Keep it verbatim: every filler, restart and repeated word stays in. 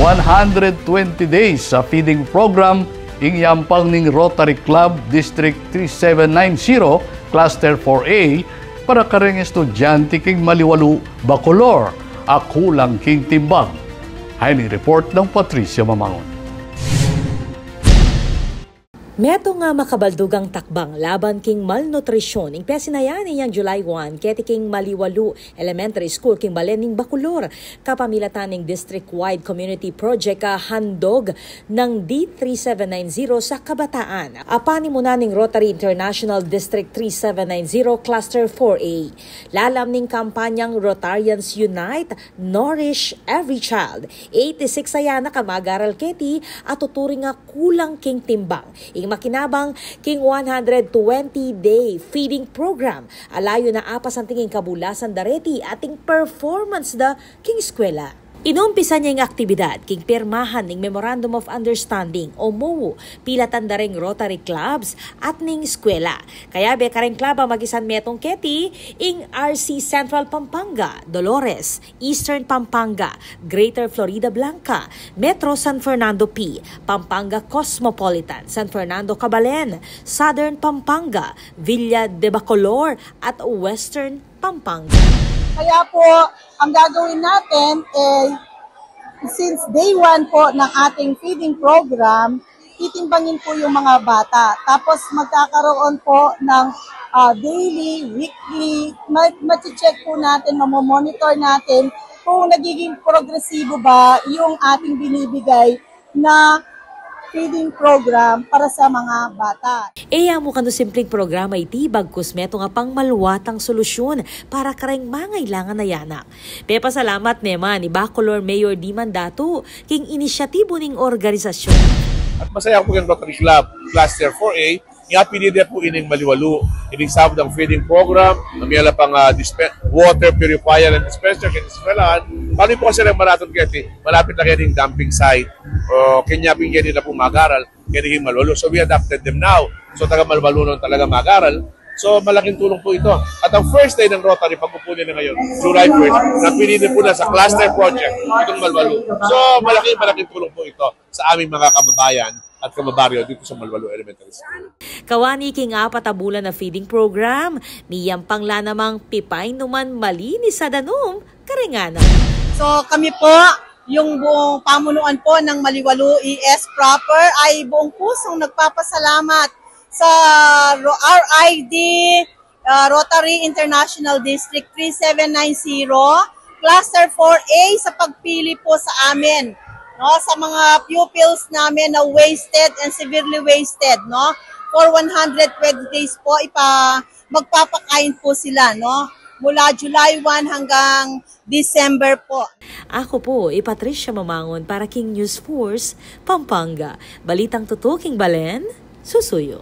One hundred twenty days sa feeding program ing yampang ning Rotary Club District three seven nine zero, Cluster four A, para kareng estudyante king Maliwalu, Bacolor, a kulang king timbang. Ini ing report nang Patricia Mamangun. Metung a makabaldugang takbang laban king malnutrisyon ing pesinayan inyang July one keti king Maliwalu Elementary School king balen ning Bacolor, kapamilatan ning district-wide community project a Handog nang D three seven nine zero sa Kabataan a panimunan ning Rotary International District three seven nine zero Cluster four A. Lalam ning kampanyang Rotarians Unite, Nourish Every Child, eighty-six a anak a mag-aral keti a tuturing a kulang king timbang. Ing makinabang king one hundred twenty day feeding program a layun a apasanting ing kabulasan da reti at ing performance da king eskwela. Inumpisan ya ing aktibidad king pirmahan ning Memorandum of Understanding o MOU, pilatan da reng Rotary Clubs at ning eskwela. Kayabe kareng club a magisan metung keti ing R C Central Pampanga, Dolores, Eastern Pampanga, Greater Floridablanca, Metro San Fernando P, Pampanga Cosmopolitan, San Fernando Cabalen, Southern Pampanga, Villa de Bacolor, at Western Pampanga. Kaya po, ang gagawin natin, eh, since day one po ng ating feeding program, titimbangin po yung mga bata. Tapos magkakaroon po ng, ah, daily, weekly, ma- mati-check po natin, mamomonitor natin kung nagiging progresibo ba yung ating binibigay na feeding program para sa mga bata. E ya mu kanu simpleng programa iti, bagkus metung a pangmaluatang solusyon para kareng mangailangan a anak. Pepasalamat ne man i Bacolor Mayor Dima Datu king inisyatibu ning organisasyon. At masaya ako king Rotary Club Cluster four A, ing apilide pu ining Maliwalu, ining sabdang feeding program, na miyala pang, ah, dispe-, water purifier and dispenser king eskwelahan. Paano po kasi rin maratun keti, malapit na keti ing dumping site. O, kanya pin keti na po mag-aral, keti king Maliwalu. So we adopted them now. So taga Maliwalu na talaga mag-aral. So malaking tulong po ito. At ang first day ng Rotary, pag-upo nila ngayon, July first, napili din po na sa cluster project itong Maliwalu. So malaking, malaking tulong po ito sa aming mga kababayan at kababaryo dito sa Maliwalu Elementary School. Kawani king apat a bulan a feeding program, miyampang la namang pipay nu man malinis a danum kareng anak. So kami po, yung buong pamunuan po ng Maliwalu E S proper, ay buong pusong nagpapasalamat sa Ro- R I D, ah, Rotary International District three seven nine zero, Cluster four A, sa pagpili po sa amin, no, sa mga pupils namin na wasted and severely wasted, no. For one hundred twenty days po, ipa magpapakain po sila, no, mula July one hanggang December po. Ako po i Patricia Mamangun para king News Force Pampanga. Balitang tutuking balen, susuyu.